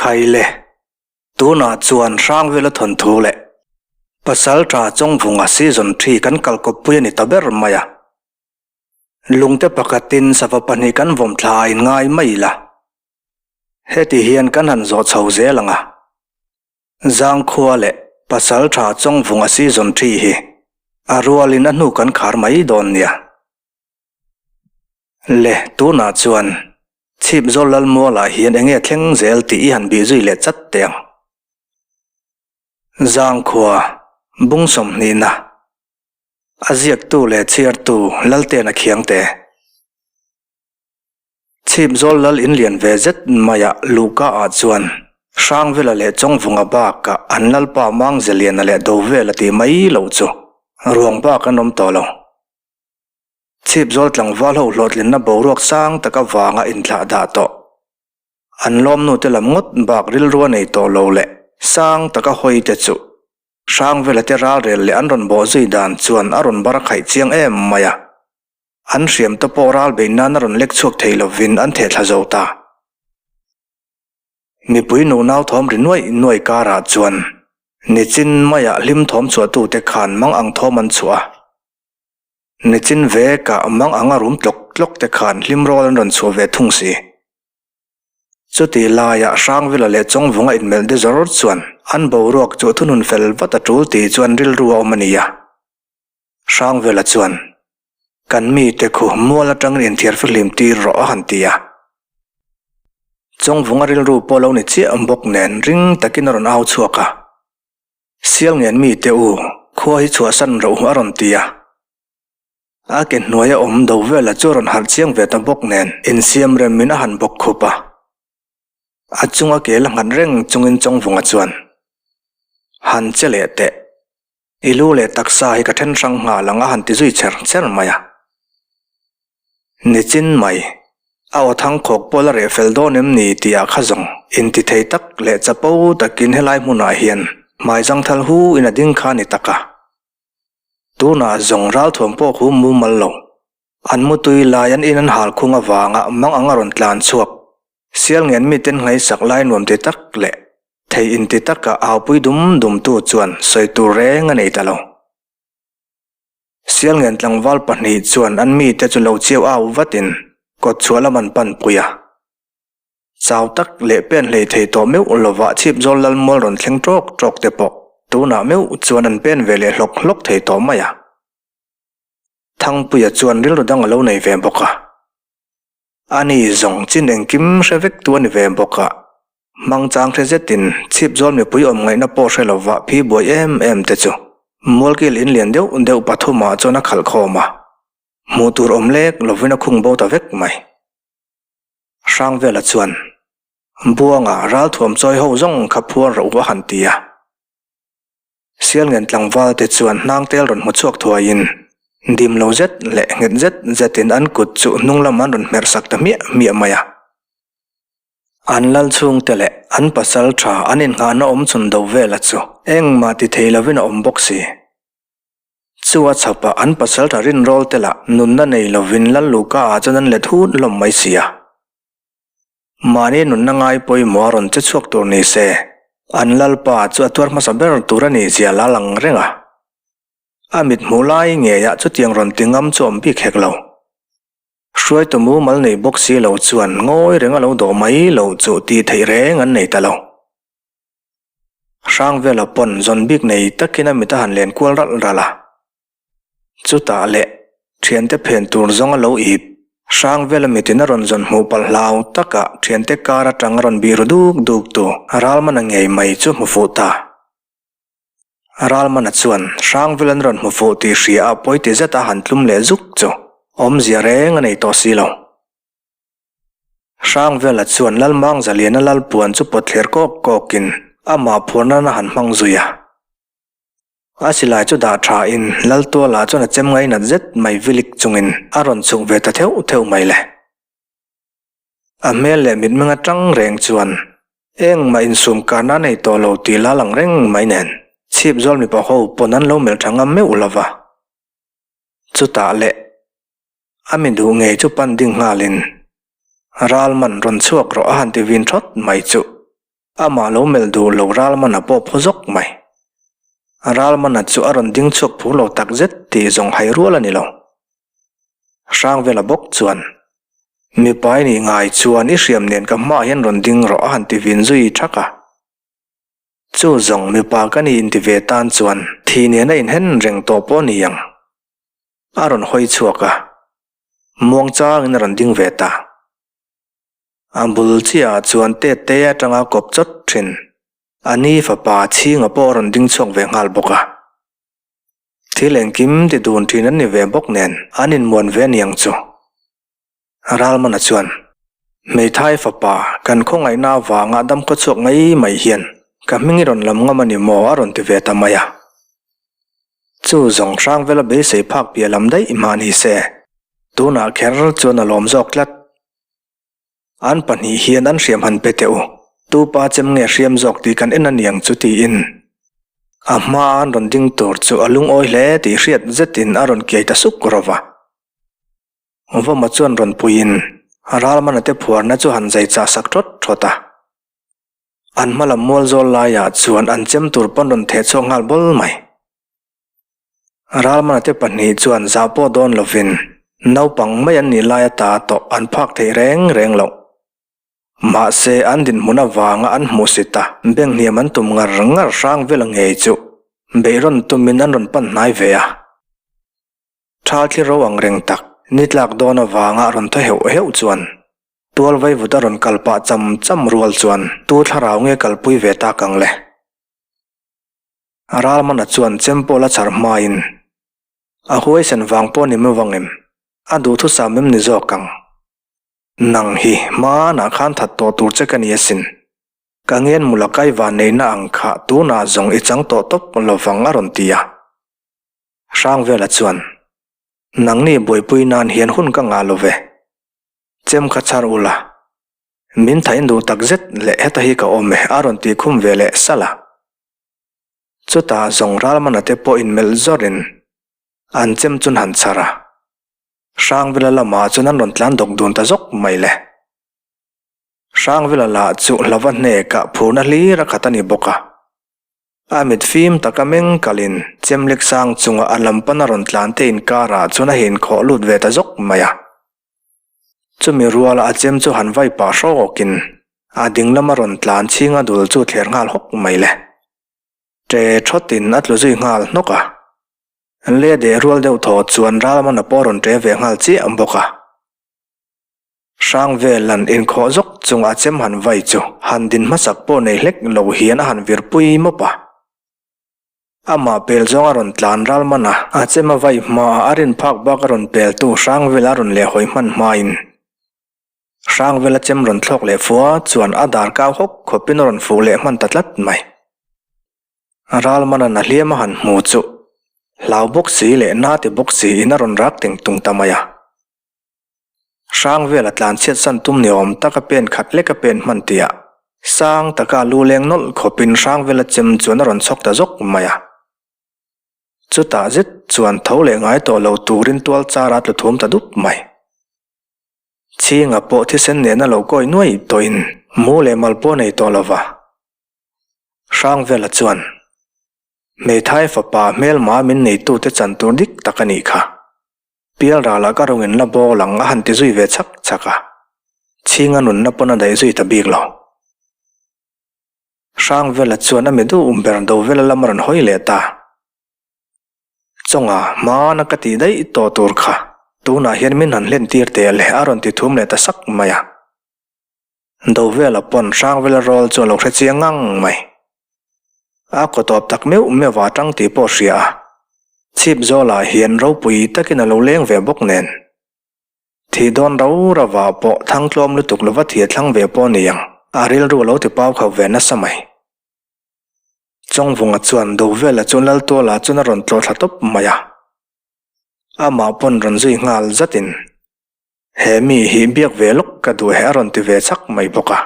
Khai le, tunah chuan Hrangvela thawnthu leh Pasaltha Chawngvunga season thi kan kalkawppui a ni ta ber mai a. Lungte pakhatin sava pahnih kan vawm thla a inngai mai ila. Heti hian kan han zawh chho zel ang a. Zangkhua leh Pasaltha Chawngvunga season thi hi a rualin a hnu kan khar mai dawn nia. Le, tunah chuan Chhipzawl Lalmualah hian enge thleng zel tih i han bih zui leh chat teh ang. Zangkhua, bung sawmhnihna, a ziaktu leh chhiartu Laltena Khiangte. Chhipzawl Lal inlian ve zet maiah Luhka ah chuan Hrangvela leh Chawngvunga bakah an Lalpa Mangzeliana leh Dovela tih mai loh chu ruang bak an awm tawh lo. Chhipzawl tlangval ho hlawhtlinna boruak sang tak avanga inthlah dah tawh. An lawmnute lam ngawt bak rilru a nei tawh lo leh sang taka hawi te chu Hrangvela te ralrel leh an rawn bawh zui dan chuan a rawn bar khaih chiang em mai a. An hriam te pawh ral beih nan a rawn lek chhuak thei lovin an thehthla zo ta. Mipui nunau thawm ri nuaih nuaih karah chuan nichin maiah hlim thawm chhuahtute khan mang ang thawm an chhuah a. Nichin vekah mang anga rum tlawk tlawk te khan hlim rawl an rawn chhuah ve thung si. Chuti laiah Hrangvela leh Chawngvunga inmelh de zawr chuan an boruak chu thunun fel vat a tul tih chu an rilru a awm a ni a. Hrangvela chuan, Kan mite khu mual atangin inthiar fihlim tir rawh a han ti a. Chawngvunga rilru pawh lo ni chiah bawk nen ring takin a rawn au chhuak a. Sial ngen mi te u, khua hi chhuahsan rawh u a rawn ti a. A ke hnuaia awm do vela chu a rawn harh chiang ve ta bawk nen insiam remin a han bawk khup a. A chunga ke la nghat reng chungin Chawngvunga chuan, Han che leh teh. I lu leh taksa hi ka then hrang nghal ang a han ti zui cher cher mai a. Nichin mai, a aw thang khawk pawh la reh fel dawn em ni tih ah kha zawng inti thei tak leh chapo takin helai hmunah hian hmai zangthal hu in a ding kha a ni tak a. Tunah zawng ralthuam pawh khu mumal lo. An mutui lai an in an hal khung avanga mang anga rawn tlan chhuak. Sial ngen miten ngaihsak lai nuam ti tak leh thei inti taka aupui dum dum tu chuan sawi tur reng a nei ta lo. Sialngen tlangval pahnih chuan an mite chu lo chiau au vatin kawt chhuah lam an pan pui a. Chau tak leh pen hlei thei tawh meuh lovah Chhipzawl Lalmual rawn thleng ṭawk ṭawk te pawh tunah meuh chuan an pen ve leh hlawk hlawk thei tawh mai a. Thangpuia chuan rilru dang a lo nei ve bawk a. Ani zawng chin engkim hre vek tu a ni ve bawk a. Hmang chang hre zetin Chhipzawl mipui awm ngaihna pawh hre lova phi buai em em te chu Mualkil in lian deuh deuh pathumah chuan a khalh khawm a, hmuh tur awm lek lovin a khung bo ta vek mai. Hrangvela chuan, Buanga ralthuam chawi ho zawng kha phuar rawh u a han ti a. Sialngen tlangval te chuan hnangtel rawn hmu chhuak thuaiin dim lo zet leh nghet zet zetin an kut chu hnung lam an rawn hmerh sak ta hmiah hmiah mai a. An lal chhungte leh an pasal tha an innghahna awm chhun do vela chu engmah ti thei lovin a awm bawk si. Chu a chhapah an pasal tha rinrawl te lah nunna nei lovin lal luhka ah chuan an let hut hlawm mai si a. Mahni nunna ngai pawimawh a rawn che chhuak tur ni se, an lalpa chu a tuar hmasa ber tur a nih zia la lang reng a. A mit hmuh lai ngeiah chutiang rawn ti ngam chu awm bik hek lo. Hruaitu mumal nei bawk si lo chuan ngawi reng a lo dawh mai loh chu tih theih reng an nei ta lo. Hrangvela pawn zawn bik nei takin a mit a han len kual ralh ralh a. Chutah leh thiante phen tur zawng a lo ip. Hrangvela mitin a rawn zawn hmuh palh hlau takah thiante kar atang a rawn bih ru duk duk tu Ralmana ngei mai chu hmu fuh ta. Ralmana chuan Hrangvil an rawn hmu fuh tih hria a pawi ti zet a han tlum leh zuk chu awmzia reng a nei tawh si lo. Hrangvela chuan Lalmang Zaliana Lalpuan chu pawt thler kawk kawkin amah phuar nan a han hmang zui a. A silai chu dah tha in Laltuala chuan a chem ngainat zet mai vilik chungin a rawn chhuk ve ta theuh theuh mai le. A hmel leh mitmeng atang reng chuan engmah insum karna nei tawh lo tih la lang reng mai nen chhip zawl mipa ho pawn an lo melh tha ngam meuh lo va. Chutah leh a mi duh ngei chu pan ding nghalin ral man rawn chhuak rawh a han ti vin thawt mai chu. Amah lo melh duh lo Ralmana pawh phu zawk mai. Ralmana chu a rawn ding chhuak phur lo tak zet tih zawng hai rual a ni lo. Hrangvela bawk chuan, Mipa i nih ngai chuan i hriam nen ka hmaah hian rawn ding rawh a han ti vin zui thak a. Chu zawng mipa ka ni inti ve tan chuan thi nen a inhen reng tawh pawh ni ang. A rawn hawi chhuak a, muang changin a rawn ding ve ta. A bul chiahah chuan tet te atanga kawp chawt thin a ni fapa chhinga pawh a rawn ding chhuak ve nghal bawk a. Thil engkim ti dun thin an ni ve bawk nen an inmuan ve aniang chu. Ralmana chuan, Hmeithai fapa, kan khawngaihna avanga dam khaw chhuak mai mai hian ka hming i rawn lam ngam a ni maw? a rawn ti ve ta mai a. Chu zawng hrang vela beisei phak piah lam daih mah ni se, tunah kher chuan a lawm zawk tlat. An pahnih hian an hriam han pe teh u, tu pa chem nge hriam zawk tih kan en a niang chu tiin a hmaa an rawn ding tur chu a lungawi hle tih hriat zetin a rawn kiai ta suk rawh va. Vawma chuan rawn puiin Ralmana te phuarna chu han zai chah sak thawt thawt a. An hma lam mual zawl laiah chuan an chem tur pawn rawn theh chhuak nghal bawl mai. Ralmana te pahnih chuan zah pawh dawn lovin naupang mai an nih lai ata tawh an phak theih reng reng loh. Mahse an dinhmun avanga an hmuhsit a, beng hniam an tum ngar ngar hrang vela ngei chu beih rawn tumin an rawn pan hnai ve a. Tha thli ro ang reng tak, ni tlak dawn avanga a rawn thaw heuh heuh chuan tual vaivut a rawn kal pah cham cham rual chuan tu thlarau nge kalpui ve tak ang le? Ralmana chuan chem pawh la chhar hmain a huaisen vang pawh ni meuh ang em? A duhthusam em ni zawk ang? Nang hi hmanah khan that tawh tur che ka ni asin. Ka ngen mula kai van neihna ang kha tunah zawng i chang tawh tawp lovang a rawn ti a. Hrangvela chuan, Nangni buaipui nan hian hun ka ngah lo ve. Chem kha chhar ula. Min thain duh tak zet leh heta hi ka awm e a rawn tih khum ve leh salh a. Chutah zawng Ralmana te pawh inmelh zawrin an chem chun han chhar a. Hrangvela lamah chuan an rawn tlan dawk dun ta zawk mai le. Hrangvela lah chu hlava hnekah phurna hlir a khat a ni bawk a. A mit fim taka meng kalin Chemlek sang chunga a lam pana rawn tlan te inkarah chuan a inkhawh lut ve ta zawk mai a. Chumi ruala a chem chu han vai pah hrawkin a ding lama rawn tlan chhinga dul chu thler nghal hawk mai le. Ṭe thawtin a tlu zui nghal hnawk a. Le deh rual deuh thaw chuan Ralmana pawh rawn ṭe ve nghal chiah bawk a. Hrang vel an inkhawh zawk chunga chem han vai chu han din hmasak pawh nei hlek lo hian a han vir pui mawp a. Amah pel zawng a rawn tlan ral man a, a chem a vai hmaah a rin phak bak a rawn peltu Hrangvel a rawn lehhawi hman hmain Hrangvela chem rawn thlawk leh fua chuan a dar kau hawk khawpin a rawn fuh leh hman ta tlat mai. Ral manan a hliam a han hmu chu hlau bawk si leh na ti bawk siin a rawn rak teng tung ta mai a. Hrang vela tlan chhiat san tum ni awm taka pen khat lek a pen hman tih ah sang taka lu leng nawlh khawpin hrang vela chem chuan a rawn chhawk ta zawk mai a. Chutah zet chuan tho leh ngai tawh lo turin tual char a tlu thum ta dup mai. Chhinga pawh thisen nena lo kawi nuai tawhin mu leh mal pawh nei tawh lova. Hrang vela chuan Hmeithai fapa hmelma min neitute chan tur dik tak a nih kha. Pial ralah ka rawng in la bawl ang a han ti zui ve chhak chhak a, chhinga nunna pawn a daih zui ta bik lo. Hrangvela chuan a mi duh ber Dovela lam a rawn hawi leh ta. Chawnga hmana ka tih daih tawh tur kha tunah hian min han hlen tir teh le a rawn ti thum leh ta sak mai a. Dovela pawn Hrangvela rawl chu a lo hre chiang ngang mai. A kaw tawp tak meuh meuh a tang tih pawh hria a, chhip zawlah hian ropui takin a lo leng ve bawk nen. Thih dawn ro rovah pawh thang tlawm lutuk lova thih a thlang ve pawh ni ang, a rilru a lo ti pau khauh ve nasa mai. Chawngvunga chuan Dovela chu Laltuala chuan a rawn tlawh thla tawp mai a, amah pawn rawn zui nghal zatin he mi hi biak ve lawk ka duh he a rawn ti ve chak mai bawk a.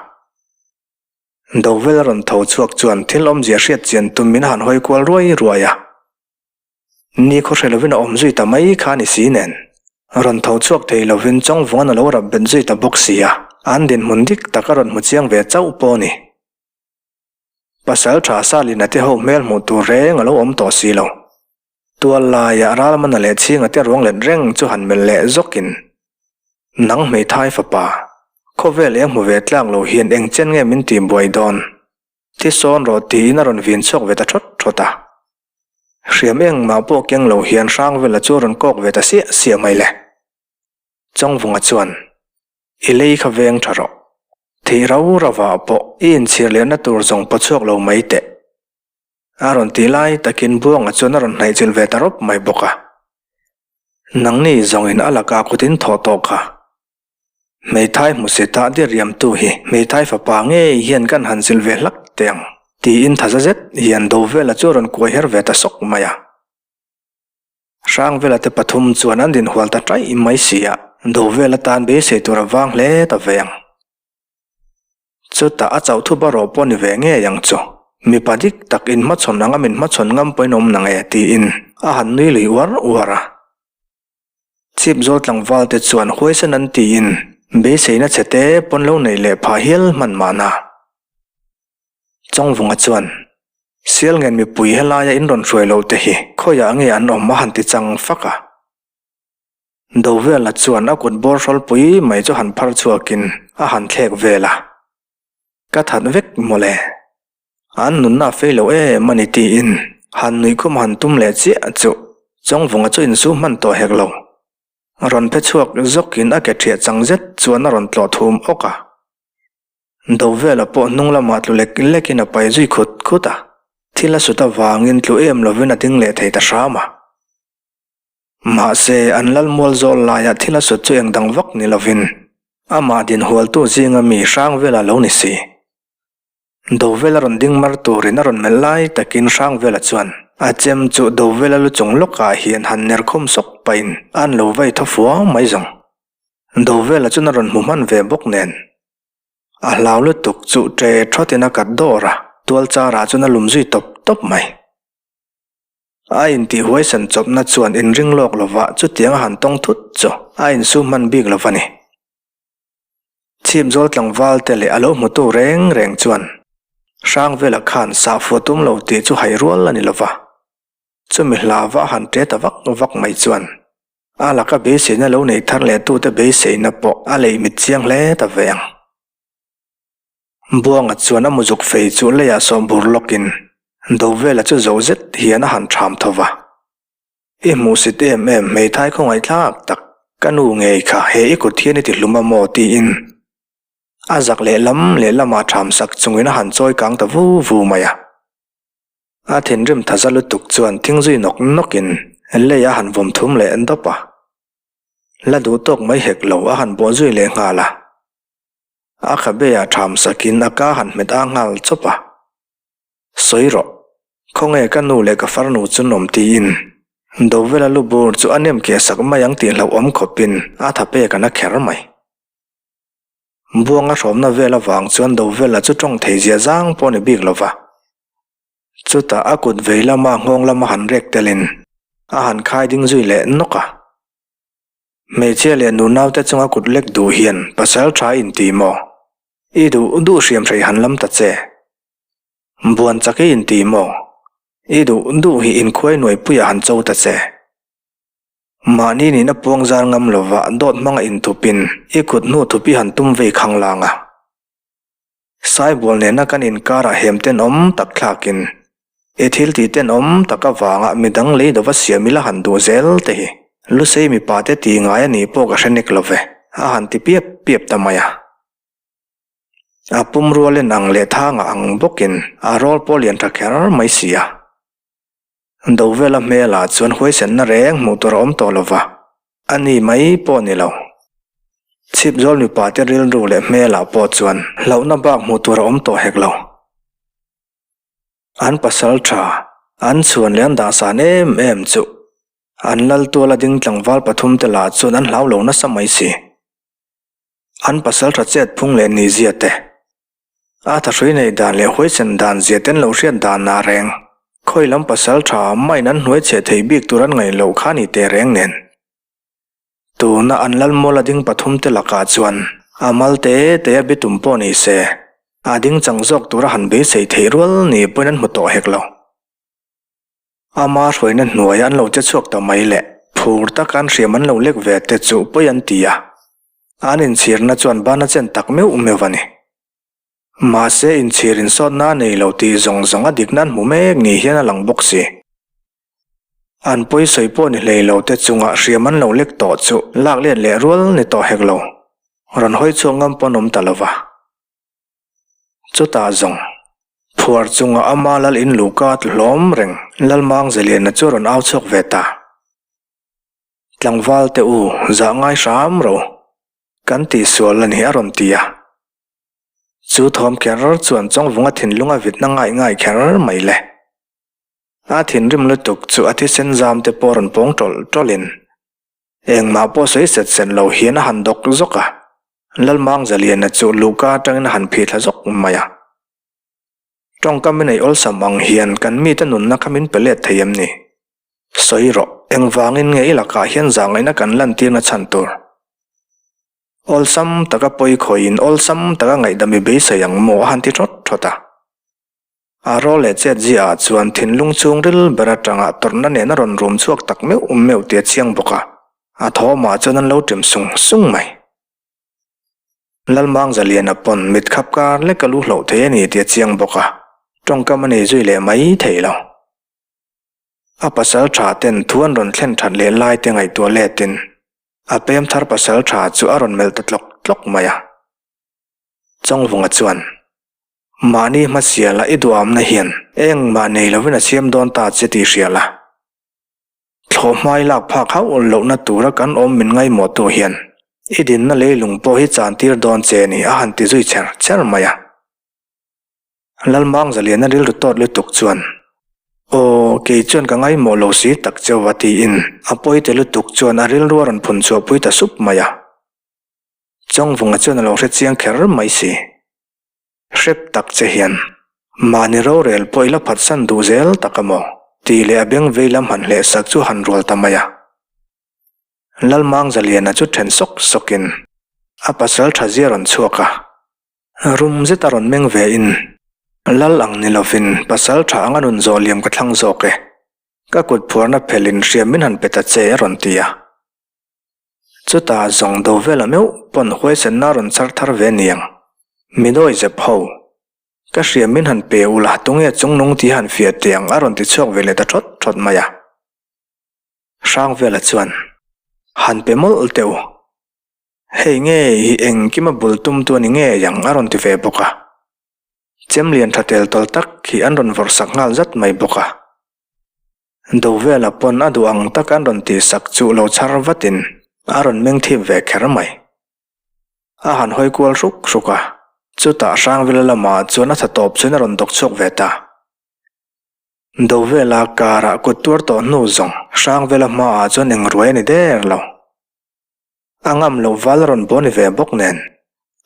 Dovel a rawn tho chhuak chuan thil awmzia hriat chian tum min han hawi kual ruai ruai a. Ni khaw hre lovin a awm zui ta mai kha ni si nen. Rawn tho chhuak thei lovin Chawngvungan a lo rap bet zui ta bawk si a, an dinhmun dik tak a rawn hmu chiang ve chauh pawh a ni. Pasalṭha Salina te ho hmel hmuh tur reng a lo awm tawh si lo. Tual laia Ralmana leh Chhinga te ruang let reng chu han melh leh zawkin, Nang hmeithai fapa, khawvel eng hmu ve tlak lo hian eng chen nge min tih buai dawn? Thi sawn rawh tiin a rawn vin chhuak ve ta thawt thawt a. Hriam engmah pawh keng lo hian Hrangvela chu a rawn kawk ve ta siah siah mai le. Chawngvunga chuan, I lei kha veng tha rawh. Thih rau ravah pawh i inchhir lehna tur zawng paw chhuak lo mai teh. A rawn tih lai takin Buanga chuan a rawn hnaih chilh ve ta rawp mai bawk a. Nangni zawngin a laka kutin thawh tawh kha. Hmeithai hmusita diriamtu hi hmeithai fapa ngei hian kan han zilh ve hlak teh ang, tiin thaza zet hian Dovela chu a rawn kuai her ve ta sawk mai a. Hrangvela te pathum chuan an dinhual ta ṭaih mai si a, Dovela tan beisei tur a vang hle ta ve ang. Chutah a chauh thup a rawh pawh ni ve ngei ang chu. Mipa dik tak inhmachhawn anga min hmachhawn ngam pawhin awm nang e, tiin a han nui lui uar uar a. Chip zawl tlangval te chuan huaisen an tiin beiseina chhe te pawn lo neih leh phah hial hman mahna. Chawngvunga chuan, Sialngen mipui helaia in rawn hruai loh te hi khawiah nge an awm a han ti chang fak a. Dovela chuan a kut bawr hrawlpui mai chu han phar chhuakin a han thlek vel a. Ka that vek mawle. An nunna a fei lo em a ni tiin han nuih khum han tum leh chiah chu Chawngvunga chu insu hman tawh hek lo. Rawn phe chhuak zawkin a ke ṭhiah chang zet chuan a rawn tlawh thum awk a. Dovela pawh hnung lamah tlu lek lekin a pai zui khut khut a. Thil a sut avangin tlu em lovin a ding leh thei ta hram a. Mahse, an lal mual zawl laiah thil a sut chu eng dang vak ni lovin amah dinhualtu zinga mi Hrangvela lo ni si. Dovela rawn ding mar turin a rawn melh lai takin Hrangvela chuan a chem chu Dovela lu chung lawkah hian han ner khum sawk pahin an lo vai thaw fuau mai zawng. Dovela chuan a rawn hmu hman ve bawk nen a hlau lutuk chu ṭe ṭhawtin a kat dawr a, tual charah chuan a lum zui tawp tawp mai. A intih huaisan chawpna chuan inring lawk lova chutiang a han tawng thut chu a insu hman bik lo va ni. Chhipzawl tlangval te leh a lo hmutu reng reng chuan Hrangvela khan sahfua tum lo tih chu hai rual a ni lova, chumi hlava a han ṭe ta vak vak mai chuan a laka beiseina lo nei thar leh tute beiseina pawh a leih mit chiang hle ta ve ang. Buanga chuan a muzuk fei chu leiah sawh bur lawkin Dovela chu zo zet hian a han ṭham tho va. I hmuhsit em em hmeithai khawngaihthlak tak, ka nu ngei kha he i kut hian i ti hlum a maw tiin a zak lehlam lehlamah ṭham sak chungin a han chawi kang ta vu vu mai a. A thinrim thaza lutuk chuan thing zui nawk nawkin lei a han vawm thum leh dawp a. La duh tawk mai hek lo a han bawh zui leh nghal a. A khabeah ṭham sakin a ka han hmet a nghal chawp a. Sawi rawh, khawnge ka nu leh ka farnu chu nawm tiin Dovela lu bur chu a nem keh sak mai ang tih hlauhawm khawpin a tha pek a na kher mai. Buanga hrawmna vel avang chuan Dovela chu ṭawng thei zia zang pawh a ni bik lo va. Chutah a kut vei lama nghawng lama han rek telin a han khai ding zui leh nawk a. Hmeichhia leh nunaute chunga kut lek duh hian pasal tha inti maw? I duh duh hriam hrei han lam ta che. Buan chak i inti maw? I duh duh hi inkhuai nuaipuiah han cho ta che. Mahni nihna puang zar ngam lova dawt hmanga inthupin i kut hnu thup i han tum vei khanglang a. Saibual nena kan inkarah hem tenawm tak thlakin, i thil tih tenawm tak avanga midang lei dova siam ila han duh zel te hi Lusei mipa te tih ngai a nih pawh ka hre nek lo ve, a han ti piap piap ta mai a. A pumrua len ang leh thanga ang bawkin a rawl pawh lian tha kher mai si a. Dovela hmelah chuan huaisenna reng hmuh tur a awm tawh lo va, a ni mai pawh ni lo. Chhipzawl mipate rilru leh hmelah pawh chuan hlauhna bak hmuh tur a awm tawh hek lo. An pasal tha, an chhuan leh an dahsan em em chu an lal tuala ding tlangval pathumte lah chuan an hlau lo nasa mai si. An pasal tha chet phung leh nizia te. A thahrui neih dan leh huaisen dan zia ten lo hriat dan ah reng. Khawi lam pasal tha main an hnuai cheh thei bik tur an ngaih loh kha ni teh reng nen. Tuna an lal mual a ding pathum te lakah chuan a mal te te a bitum pawh ni se. A ding chang zawk tura han beisei theih rual ni pawhin an hmu tawh hek lo. Ama hruaina hnuaia an lo che chhuak ta mai leh phur taka an hriam an lo lek ve te chu pawi an ti a, an inchhirna chuan ban a chen tak meuh meuh a ni. Mahse inchhir insawtna a nei lo tih zawng zawng a dikna an hmu mek ni hian a lang bawk si. An pawi sawi pawh ni hlei lo te chungah hriam an lo lek tawh chu lak let leh rual ni tawh hek lo, rawn hawi chhuak ngam pawn awm ta lo va. Chutah zawng, phuar chunga ama lal in luhka tlu hlawm reng Lalmang Zeliana chu a rawn au chhuak ve ta. Tlangval te u, zah ngai hram ro, kan tihsual a ni a rawn ti a. Chu thawm kher chuan Chawngvunga thinlung a vitna ngai ngai kher mai le. A thinrim lutuk chu a thisen zam te pawh rawn pawng tawlh tawlhin Engmah pawh sawi set set lo hian a han dawk zawk a, Lalmang Zaliana chu luhka atangin a han phih thla zawk mai a. Tawngkam i neih awlsam ang hian kan mite nunna kha min pe let thei em ni? Sawi rawh, engvangin nge i lakah hian zahngaihna kan lantirna chhan tur? Awlsam taka pawi khawiin awlsam taka ngaihdam i beisei ang maw a han ti thawt thawt a. A rawl leh chet ziah ah chuan thinlung chhungril ber atanga tawrhna nen a rawn rum chhuak tak meuh meuh tih a chiang bawk a, a thawmah chuan an lo ṭim sung sung mai. Lalmang Zaliana pawn mit khap kar lek a lu hloh thei a ni tih a chiang bawk a, tawngkam a nei zui leh mai thei lo. A pasal tha ten thu an rawn thlen that leh lai te ngaihtuah letin a pem thar pasal tha chu a rawn melh ta tlawk tlawk mai a. Chawngvunga chuan Mahni hmasiala i duamna hian engmah nei lovin a siam dawn ta che tih hria la. Thlawhhmai lak phak hauh lohna tura kan awm min ngaimawhtu hian i dinna leilung pawh hi chantir dawn che ni a han ti zui cher cher mai a. Lalmang Zaliana rilru tawt lutuk chuan, Aw, kei chuan ka ngaimawh lo si tak cheu a tiin a pawite lutuk chuan a rilru a rawn phun chhuahpui ta sup mai a. Chawngvunga chuan a lo hre chiang kher mai si. Hrep tak che hian mahni rorel pawh i la phatsan duh zel tak a maw? tih leh a beng vei lam han hleh sak chu han rual ta mai a. Lalmang Zaliana chu then sawk sawkin a pasal tha zia rawn chhuak a, rum zet a rawn meng ve in, Lal ang ni lovin pasal tha anga nun zawh liam ka thlang zawk e, ka kut phuarna phelhin hriam min han pe ta che a rawn ti a. Chutah zawng do vela meuh pawn huaisenna rawn char thar ve niang. Mi dawi zep ho. Ka hria min han pe ula tunge chungnung tih han fiah teh ang a rawn ti chhuak ve leh ta thawt thawt mai a. Hrangvela chuan, Han pe mawlh teh u. Hei ngei hi engkima bul tumtu a ni ngei ang a rawn ti ve bawk a. Chem lian tha tel tawl tak hi an rawn vawrh sak nghal zat mai bawk a. Dovela pawn a duh ang tak an rawn tihsak chu lo chhar vatin a rawn meng thip ve kher mai. A han hawi kual hruk hruk a, chutah Hrangvela lamah chuan a tha tawp chuan a rawn dawk chhuak ve ta. Dovela karah kut tuar tawh hnu zawng Hrangvela hmaah chuan eng ruai a ni der lo. A ngam loh val a rawn baw ni ve bawk nen,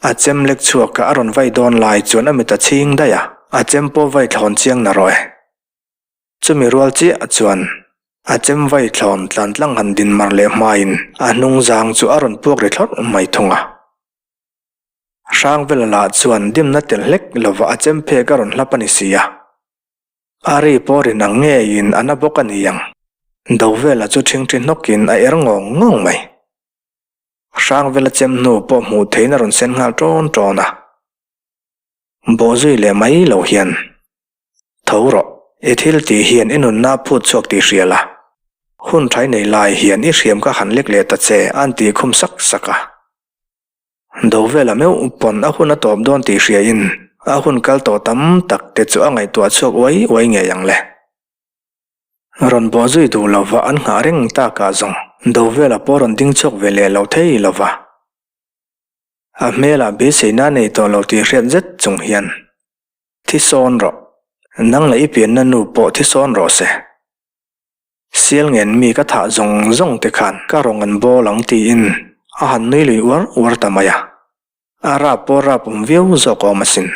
a chem lek chhuaka a rawn vai dawn lai chuan a mit a chhing daih a, a chem pawh vai thlawn chiang na rawh e. Chumi rual chiah chuan a chem vai thlawn tlan tlang han din mar leh hmain a hnung zang chu a rawn puak ri thlawrh mai thung a. Hrangvela lah chuan dimna tel hlek lova a chem phek a rawn hlap a ni si a. A ri pawh rin ang ngeiin a na bawk a ni ang. Dovela chu ṭhingṭhi hnawkin a er ngawng ngawng mai. Hrangvela chem hnu pawh hmuh theihin a rawn sen nghal ṭawn ṭawn a. Bawhzui leh mai lo hian, Tho rawh, i thil tih hian i nunna a phut chhuak tih hria la. Hun thai nei lai hian i hriam kha han lek leh ta che a'n tih khum sak sak a. Do vela meuh pawn a hun a tawp dawn tih hriain a hun kal tawh tam tak te chu a ngaihtuah chhuak uai uai ngei ang le. Rawn bawhzui duh lova an nghah reng takah zawng do vela pawh rawn ding chhuak ve leh lo thei lova. A hmelah beiseina nei tawh lo tih hriat zet chung hian, Thi sawn rawh, nang leh i pianna nu pawh thi sawn rawh se. Sial ngen mi ka thah zawng zawng te khan ka rawng an bawl ang tiin a han nui lui uar uar ta mai a. A rap pawh rap awm viau zawk awm asin.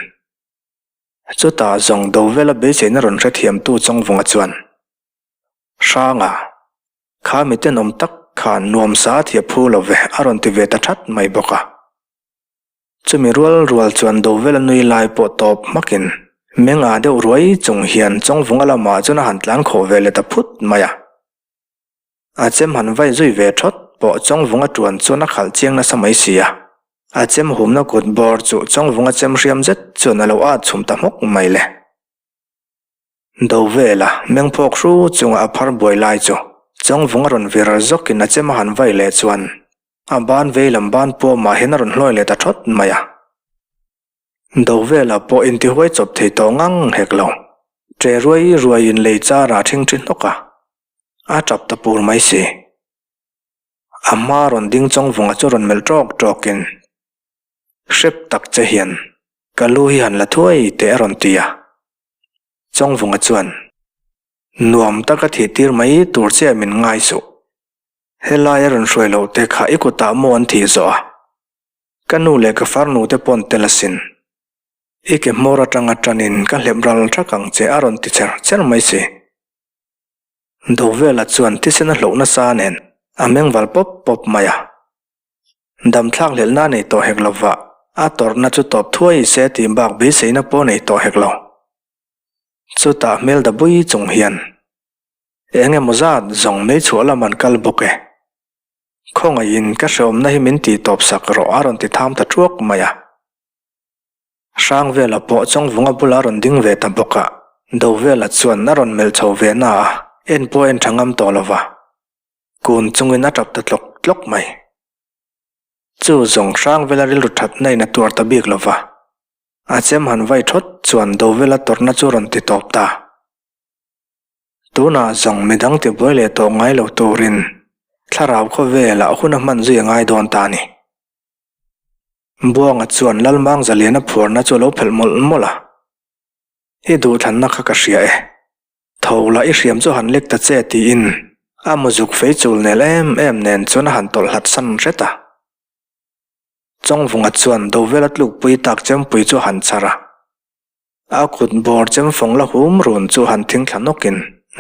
Chutah zawng do vela beiseina rawn hrethiamtu Chawngvunga chuan, Hranga, Kha mi tenawm tak khan nuamsa a thiap phu lo ve a rawn ti ve ta that mai bawk a. Chumi rual rual chuan Dovela nui lai pawh tawp hmakin meng â deuh ruai chung hian Chawngvunga lamah chuan a han tlan khawh ve leh ta phut mai a. A chem han vai zui ve thawt pawh Chawngvunga ṭuan chuan a khalh chiang nasa mai si a. A chem humna kut bawr chu Chawngvunga chem hriam zet chuan a lo ât chhum ta hmawk mai le. Dovela meng phawk hru chunga a phar buai lai chu Chawngvunga rawn vir zawkin a chem a han vai leh chuan A ban vei lam ban puamah hian a rawn hlawi leh ta thawt mai a. Do velah pawh intihuai chawp thei tawh ngang hek lo. Ṭe ruai ruaiin lei char a ṭhing ṭhi hnawk a, a ṭap ta pur mai si. A hma rawn ding chawng vunga chu rawn melh ṭawk ṭawkin, Hrep tak che hian ka lu hi han la thuai teh a rawn ti a. Chawngvunga chuan, Nuam taka thih tir mai tur che min ngai suh. Helai a rawn hruai loh te kha i kutah maw an thih zawh a? Ka nu leh ka farnu te pawn tel asin. I ke hmawr atanga tanin ka hlep ral thak ang che a rawn ti cher cher mai si. Dovela chuan thisen a hloh nasa nen a meng val pawp pawp mai a. Damthlak hlelhna nei tawh hek lova a tawrhna chu tawp thuai se tih bak beiseina pawh nei tawh hek lo. Chutah hmel dabui chung hian Eng emaw zat zawng mei chhuah lam an kal bawk e. Khawngaihin ka hreawmna hi min tih tawp sak rawh a rawn ti tham ta thuak mai a. Hrangvela pawh Chawngvunga bula rawn ding ve ta bawk a, Dovela chuan a rawn melh chho ve na a, en pawh en tha ngam tawh lo va. Kun chungin a tap ta tlawk tlawk mai. Chu zawng Hrangvela rilru thatna in a tuar ta bik lo va. A chem han vai thawt chuan Dovela tawrhna chu rawn ti tawp ta. Tunah zawng midang tibuai leh tawh ngai lo turin thlarau khawvelah hun a hman zui a ngai dawn ta a ni. Buanga chuan Lalmang Zaliana phuarna chu a lo phelh mawlh mawlh a, I duhthlanna kha ka hria e. Tho la i hriam chu han lek ta che tiin a muzuk fei chul nel em em nen chuan a han tawlh hlat san hret a. Chawngvunga chuan Dovela tlukpui tak chempui chu a han chhar a. A kut bawr chem fawng la hum run chu han thing thla nawkin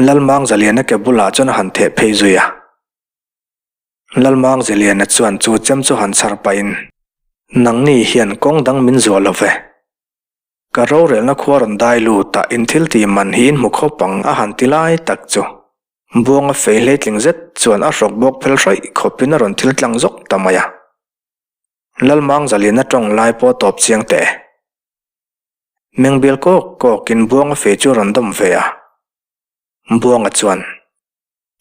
Lalmang Zaliana ke bulah chuan a han theh phei zui a. Lalmang Zaliana chuan chu chem chu han chhar pahin, Nangni hian kawng dang min zuah lo ve. Ka rorelna khua rawn dai lut a in thil tih man hi in hmu khawp ang a han ti lai tak chu Buanga fei hleitling zet chuan a hrawk bawk phel hraih khawpin a rawn thil tlang zawk ta mai a. Lalmang Zaliana tawng lai pawh tawp chiang teh e. Mengbial kawk kawkin Buanga fei chu a rawn dawm ve a. Buanga chuan,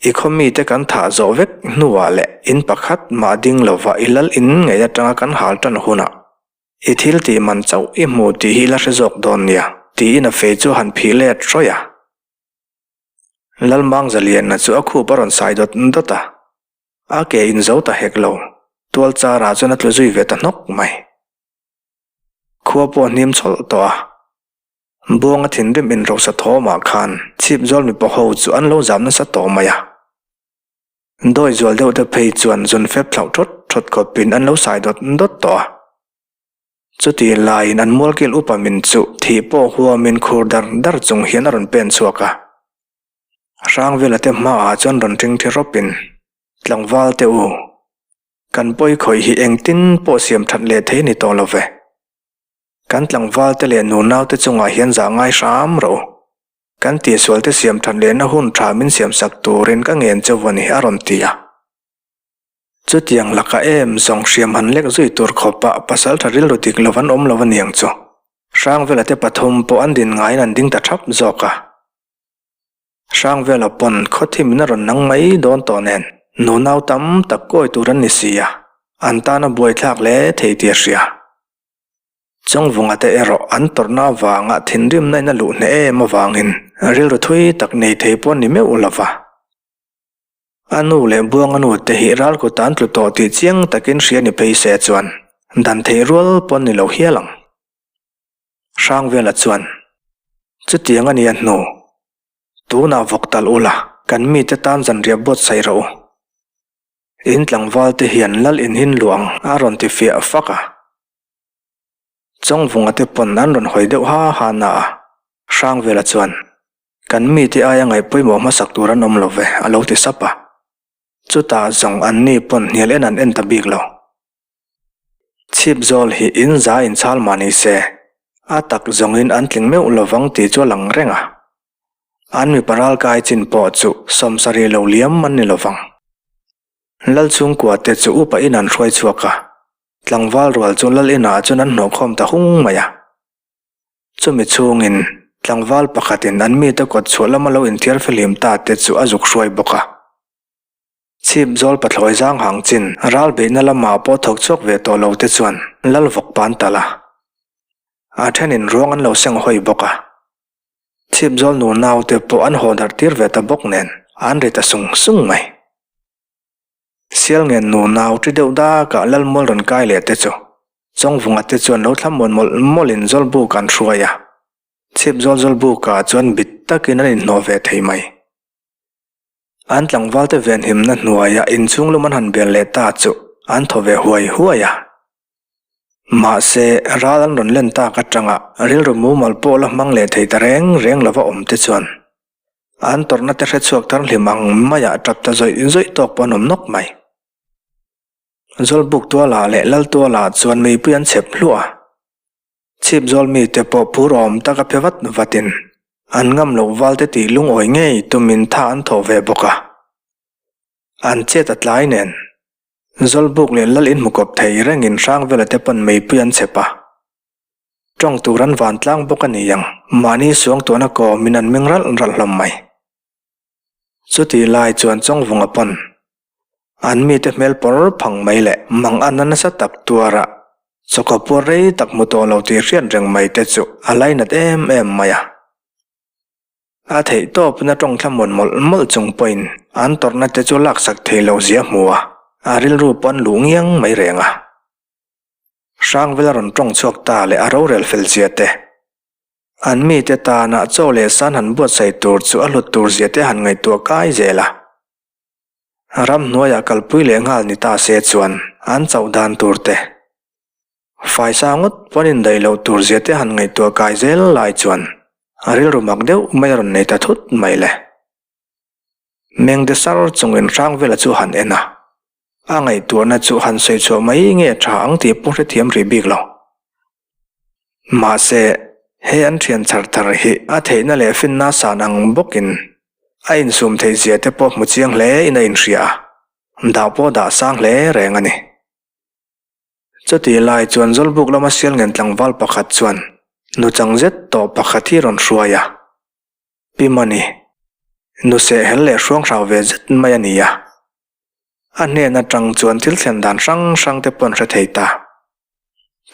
I khaw mite kan thah zawh vek hnuah leh in pakhat mah ding lova i lal in ngei atanga kan hal tan hunah i thil tih man chauh i hmu tih hi i la hre zawk dawn nia, tiin a fei chu a han phih let hrawih a. Lalmangzaliana chu a khup a rawn sai dawt dawt a. A ke in zo ta hek lo, tual charah chuan a tlu zui ve ta hnawk mai. Khua pawh hnim chhawlh tawh a. Buanga thinrim inrosa thawmah khan chhip zawl mipa ho chu an lo zam nasa tawh mai a. Dawi zual deuh te phei chuan zun fep thlauh thawt thawt khawpin an lo sai dawt dawt tawh a. Chutih laiin an mualkil upa min chu thih pawh huamin khur dar dar chung hian a rawn pen chhuak a. Hrangvela te hmaah chuan rawn ṭhingṭhi rawpin, Tlangval te u, Kan pawi khawih hi engtin pawh siam that leh thei ni tawh lo ve. Kan tlangval te leh nunau te chungah hian zah ngai hram rawh u. Kan tihsual te siam that lehna hun tha min siam sak turin ka ngen chauh a ni a rawn ti a. Chutiang laka em zawng hriam han lek zui tur khawpah pasal tha rilru dik lo an awm lo a niang chu. Hrangvela te pathum pawh an din ngaiin an ding ta thap zawk a. Hrangvela pawn khawthim in a rawn nang mai dawn tawh nen nunau tam tak kawi tur an ni si a, an tan a buaithlak hle thei tih a hria. Chawngvunga te erawh an tawrhna avanga thinrimna in a luh hneh em avangin rilru thui tak nei thei pawh an ni meuh lo va. A nu leh Buanga nu te hi ral kut an tlu tawh tih chiang takin hria ni phei se chuan dan theih rual pawh an ni lo hial ang. Hrangvela chuan, Chutiang a nia hnu, tunah vawk talh ula, kan mite tan zanriah buatsaih rawh u. In tlangval te hian lal in hin luang a rawn ti fiah fak a. Chawngvunga te pawn an rawn hawi deuh ha ha na a, Hrangvela chuan, Kan mite aia ngaih pawimawh hmasak tur an awm lo ve, a lo ti sap a. Chutah zawng anni pawn hnial en an en ta bik lo. Chhipzawl hi in za inchhal mah ni se, a tak zawngin an tling meuh lovang tih chu a lang reng a. An mipa ralkai chin pawh chu sawmsarih lo liam an ni lovang. Lal chhungkua te chu upa in an hruai chhuak a, tlangval rual chu lal inah chuan an hnawhkhawm ta hung mai a. Chumi chhungin tlangval pakhatin an mite kawt chhuah lama lo inthiar fihlim ta te chu a zuk hruai bawk a. Chhip zawl pathlawi zang hang chin ral beihna lamah pawh thawk chhuak ve tawh lo te chuan lal vawk pan talh a. A thenin ruang an lo seng hawi bawk a. Chhip zawl nu naute pawh an haw darh tir ve ta bawk nen an ri ta sung sung mai. Sialngen nu nau ṭi deuh dakah Lalmual rawn kai leh te chu Chawngvunga te chuan lo thlamuan mawlh mawlhin Zawlbuk an hruai a. Chhip zawl Zawlbukah chuan bit takin an inhnawh ve thei mai. An tlangvalte venhimna hnuaia inchhung lum an han bel leh ta chu an thaw ve huai huai a. Mahse, ral an rawn len tak atanga rilru mumal pawh la hmang leh thei ta reng reng lova awm te chuan an tawrhna te hrechhuak thar hlim ang maiah tap ta zawih zawih tawk pawh an awm nawk mai. Zawlbuk tualah leh lal tualah chuan meipui an chhep hluah a. Chhip zawl mite pawh phur awm taka phe vat vatin an ngam loh valte tih lungawi ngei tumin tha an thawh ve bawk a. An chet a tlai nen Zawlbuk leh lal inhmu kawp thei rengin Hrangvela te pawn meipui an chhep a. Tawng tur an van tlang bawk a ni ang, mahni suangtuahna kawmin an meng ralh ralh hlawm mai. Chutih lai chuan Chawngvunga pawn an mite hmel pawr phang mai leh mang anna nasa tak tuara chawkaw puar rei tak hmu tawh lo tih hriat reng mai te chu a lainat em em mai a. A theih tawpna tawng thlamuan mawlh mawlh chung pawhin an tawrhna te chu laksak thei lo zia hmu a, a rilru pawn luh ngiang mai reng a. Hrangvela rawn tawng chhuak ta leh a rorel fel zia te, An mite tana chaw leh san han buatsaih tur chu a hlut tur zia te han ngaihtuah kai zel a. Ramhnuaiah kalpui leh nghal ni ta se chuan an chauh dan tur te, faisa ngawt pawn indaih loh tur zia te han ngaihtuah kai zel lai chuan a rilru mak deuh mai a rawn nei ta thut mai le. Mengde sar chungin Hrangvela chu han en a, a ngaihtuahna chu han sawi chhuah mai nge tha ang tih pawh hrethiam rih bik lo. Mahse, he an thian chhar thar hi a theihna leh finna san ang bawkin a insum theih zia te pawh hmu chiang hle in a inhria a, dah pawh dah sang hle reng a ni. Chutih lai chuan Zawlbuk lama Sialngen tlangval pakhat chuan nuchang zet tawh pakhat hi rawn hruai a, Pi Mani, nu sehhel leh hruanghrau ve zet mai a ni a. A hnen atang chuan thil thlen dan hrang hrang te pawh an hre thei ta.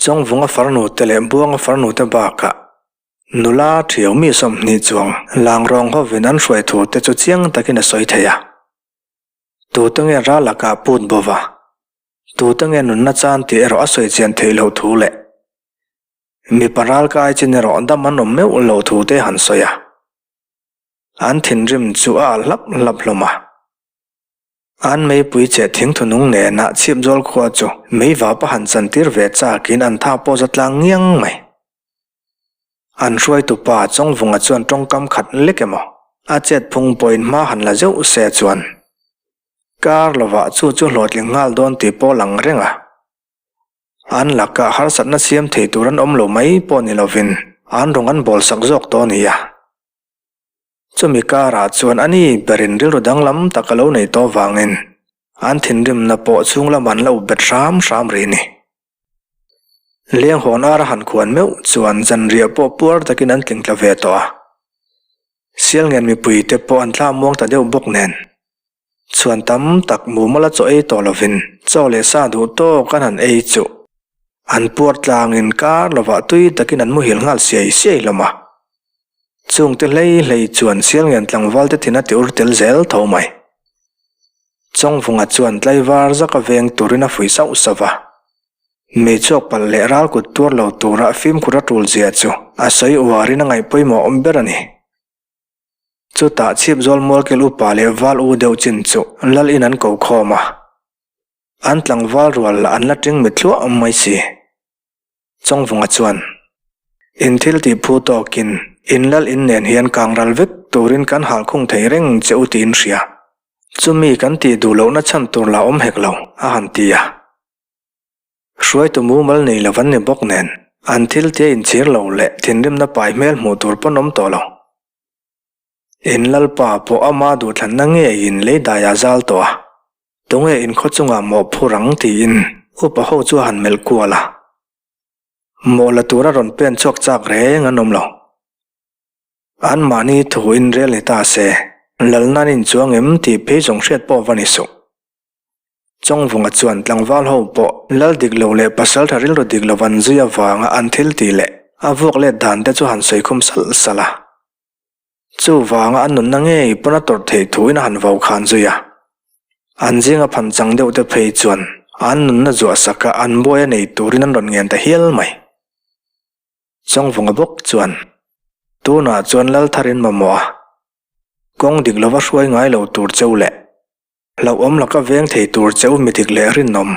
Chawngvunga farnu te leh Buanga farnu te bakah nula thiau mi 20 chuang Langrawng hovin an hruai thu te chu chiang takin a sawi thei a. Tute nge ral lakah put bova, tute nge nunna chan tih erawh a sawi chian theih loh thu leh mipa ral kai chin erawh dam an awm meuh loh thu te han sawi a. An thinrim chu a alh hlap hlap hlawm a. An meipui cheh thingthunung nena chhipzawl khua chu meivap a han chantir ve chakin an tha pawh za tlang ngiang mai. An hruaitu pa Chawngvunga chuan tawngkam khat lek emaw a chet phung pawhin hma han la zeuh se chuan kar lovah chu chu hlawhtling nghal dawn tih pawh lang reng a. An lakah harsatna siam thei tur an awm lo mai pawh ni lovin an rawng an bawl sak zawk tawh a ni a. Chumi karah chuan ani berin rilru danglam tak a lo nei tawh vangin an thinrimna pawh chhung lamah an la up bet hram hram rih ni. Lenghawn ar a han khuan meuh chuan zanriah pawh puar takin an tling tla ve tawh a. Sialngen mipuite pawh an thla muang ta deuh bawk nen. Chhuan tam tak mumal a chaw ei tawh lovin chaw leh sa duh tawk an han ei chu an puar tlangin kar lovah tui takin an muhil nghal siai siai hlawm a. Chungte hlei hlei chuan Sialngen tlangval te thin a ti ur tel zel tho mai. Chawngvunga chuan tlaivar zaka veng turin a fuih sauh sauh va. Meichhuak palh leh ral kut tuar lo tura fimkhur a tul zia chu a sawi uarin a ngaih pawimawh awm ber a ni. Chutah chhip zawl mualkel upa leh val u deuh chin chu lal in an ko khawm a, an tlangval rual lah an la ting mit thluah mai si. Chawngvunga chuan, In thil tih phu tawkin in lal in nen hian kang ral vek turin kan hal khung thei reng che u tiin hria. Chumi kan tih duh lohna chhan tur lah awm hek lo, a han ti a. Hruaitu mumal nei lo an ni bawk nen, an thil tia inchhir lo leh thinrimna pai hmel hmuh tur pawn awm tawh lo. In Lalpa pawh ama duhthlanna ngeiin lei daiah zal tawh a, tunge in khaw chungah mawhphur ang tiin upa ho chu a han melh kual a. Mawh la tura rawn pen chhuak chak reng an awm lo. Anmahni thu inrel ni ta se, lalna an inchuang em tih phei zawng hriat pawh va ni suh. Chawngvunga chuan tlangval ho pawh lal dik lo leh pasaltha rilru dik lo an zui avanga an thil tih leh a vuak let dan te chu han sawi khum salh salh a. Chuvanga an nunna ngei pawn a tawrh theih thuin a han vau khan zui a. An zinga phan chang deuh te phei chuan an nunna zuah saka an buai a nei turin an rawn ngen ta hial mai. Chawngvunga bawk chuan tunah chuan lal tharin mamawh a, kawng dik lova hruai ngai lo tur cheu leh Hlauhawm laka veng thei tur che u midik leh rinawm,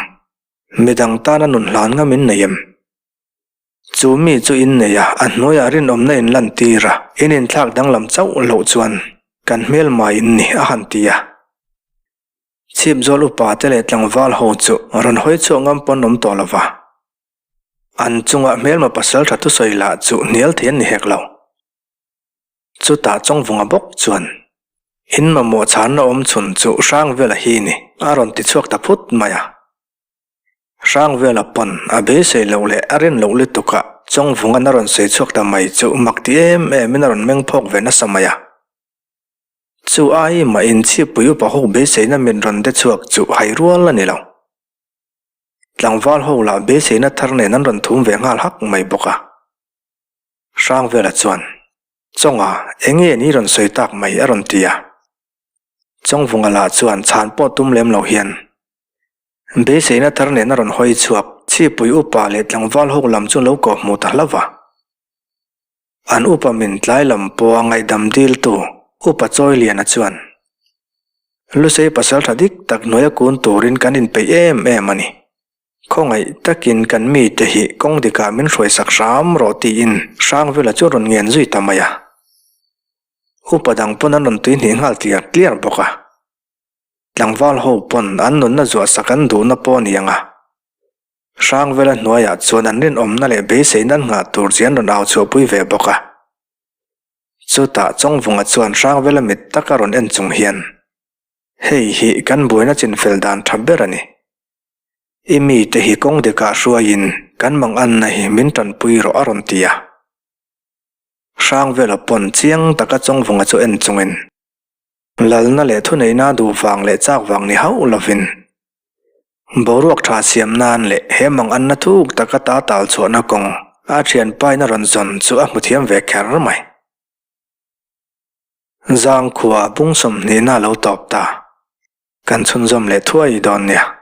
midang tana nun hlan ngam in nei em? Chu mi chu in nei a, a hnuaiah rinawmna in lantir a, in inthlak danglam chauh loh chuan kan hmelmai in ni a han ti a. Chhipzawl upa te leh tlangval ho chu rawn hawi chhuak ngam pawn awm tawh lova, an chungah hmelma pasal tha thusawi lah chu hnial thei an ni hek lo. Chutah Chawngvunga bawk chuan, In mamawh chhanna awm chhun chu Hrangvela hi ni, a rawn ti chhuak ta phut mai a. Hrangvela pawn a beisei loh leh a rin loh lutukah Chawngvunga'n a rawn sawi chhuak ta mai chu mak ti em emin a rawn meng phawk ve nasa mai a. Chu ai mah inchhipui upa ho beiseina min rawn de chhuak chu hai rual a ni lo. Tlangval ho lah beiseina thar nen an rawn thum ve nghal hak mai bawk a. Hrangvela chuan, Chawnga, enge ni rawn sawi tak mai a rawn ti a. Chawngvunga lah chuan chhan pawh tum lem lo hian, Beiseina thar nen a rawn hawi chhuak, chhipui upa leh tlangval ho lam chu lo kawh hmuh ta hlauh va. An upa min tlai lam pawha ngaihdam diltu Upa Chawiliana chuan, Lusei pasal tha dik tak hnuaia kun turin kan inpeih em em a ni. Khawngaih takin kan mite hi kawng dikah min hruaisak hram rawh tiin Hrangvela chu a rawn ngen zui ta mai a. Upa dang pawn an rawn tuihnih nghal tliar tliar bawk a. Tlangval ho pawn an nunna zuahsak an duhna pawh a ni ang a. Hrangvela hnuaiah chuan an rinawmna leh beiseina an nghah tur chi an rawn au chhuahpui ve bawk a. Chutah Chawngvunga chuan Hrangvela mit taka rawn en chung hian, Hei hi kan buaina chinfel dan tha ber a ni. I mite hi kawng dikah hruaiin kan manganna hi min tanpui rawh a rawn ti a. Hrangvela pawn chiang taka Chawngvunga chu en chungin, Lalna leh thuneihna duh vang leh chak vang ni hauh lovin, boruak tha siam nan leh he manganna thuk taka ta tal chhuahna kawng a thianpaina rawn zawn chu a hmu thiam ve kher mai. Zangkhua bung sawmhnihna a lo tawp ta. Kan chhunzawm leh thuai dawn nia.